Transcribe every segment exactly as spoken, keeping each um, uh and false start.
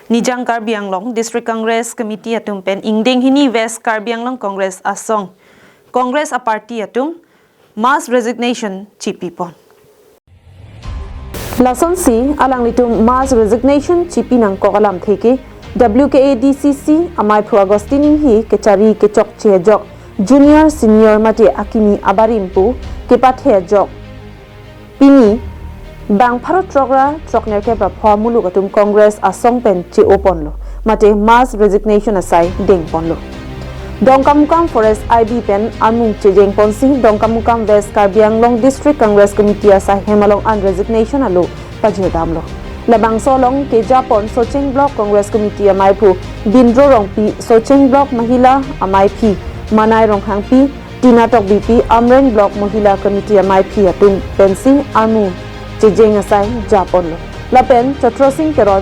Nijang Karbi Anglong District Congress Committee atum pen ingdeng hini West Karbi Anglong Congress asong, Congress a party atum mass resignation chipipon. Lasonsi alanglitum mass resignation chipi nangkok alamthe ke W K A D C C amaiphu Augustine Enghee kechari kechokche ajok junior senior mate akimi abarim pu kepathe ajok pini bang pharo throk ra throk nerkep ra pho amuluk atum Congress asong pen che-oponlo mate mass resignation asai dengponlo. Dongkamukam Forest I B pen armu chejengponsi Dongkamukam West Karbi Anglong District Congress Committee asai hem along an resignation alo pajirdamlo. Labangso along kejapon Socheng Block Congress Committee amaiphu Bindro Rongpi, Socheng Block Mahila amaiphi Manai Ronghangpi, Tina Tokbipi, Amreng Block Mahila Committee amaiphi atum pensi armu chejeng asai japonlo. Lapen Chotro Sing Teron,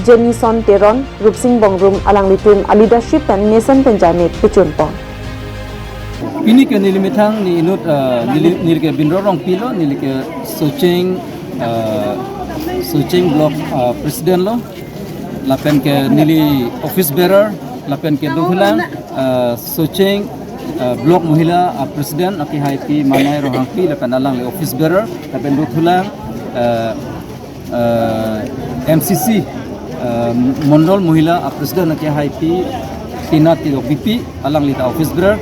Jenison Teron, Rupsing Bongrum alanglitum a leadership pen mesen pen jamek pechunpon. Pini ke neli methang ni inut, eh, neli, neli ke Bindro Rongpi lo, neli ke Socheng, eh, Socheng Block, eh, President lo, lapen ke neli office bearer, lapen ke dothulang, eh, Socheng, eh, Block Mahila, eh, President akehaipi Manai Ronghangpi, lapen alangli office bearer, lapen dothulang, eh, eh, M C C, eh, Mondol Mahila a President akehaipi Tina Tokbipi, alangli ta office bearer.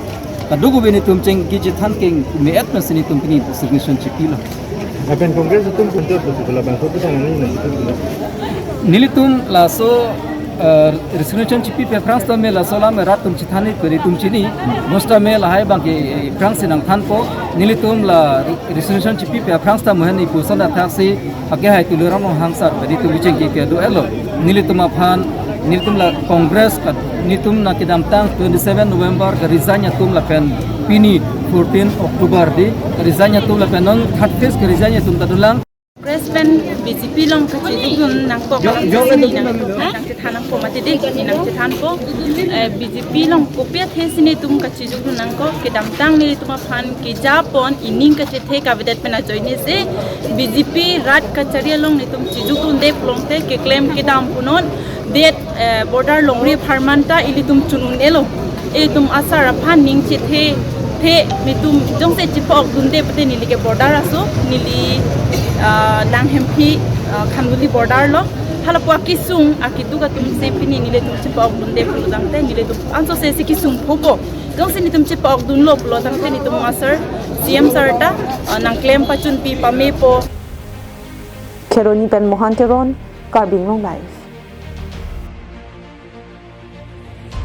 Kadokave netum chengki chethan keng me-et pensi netum pini resignation chipilo. Lapen Congress atum kontor tu sekolah bangso tu tangan ni nasi tu. Nelitum laso, eh, resignation chipipe aphrang sitame laso alam rat atum chethan-ik pe netum chini. Bonsitame lahai abang ke, eh, aphrangsi nangthanpo. Nelitum la resignation chipipe aphrang sitame moheni puson athaksi akehai Tuliram Ronghang sir pe netum chengki kedo-etlo. Nelitum aphan, nelitum la Congress ka, netum nangkedamtang twenty seven November ke resign atum lapen pini fourteen October di resign atum lapen non third phase ke resign atum ta dolang. Congress pen B J P along kachejokdun nangkok alamthe si neli nangkok nangchethan nangpo mati di, neli nangchethanpo. Eh, B J P along kopi athe si netum kachejokdun nangkok, kedamtang nelitum aphan kejapon ining kachethe kavedet pen ajoine si B J P rat kachari along netum chejokdunde pulote keklem kedam punon det, eh, border longri apharman ta ilitum chun un-elo. Itum asar aphan ning chethe the netum jongsi chepa-okdunde pute neli ke border aso, neli, ah, Langhemphi, ah, Khanduli border lo. Halapu akesung akeduk atum si pini nelitum chepa-okdunde pulo tangte nelitum ansose si kesung phopo. Jongsi netum chepa-okdunlo pulo tangte netum asar C M sir ta, ah, nangklem pachunpi pamepo. Kheroni pen Mohan Teron, Karbi Anglong Live.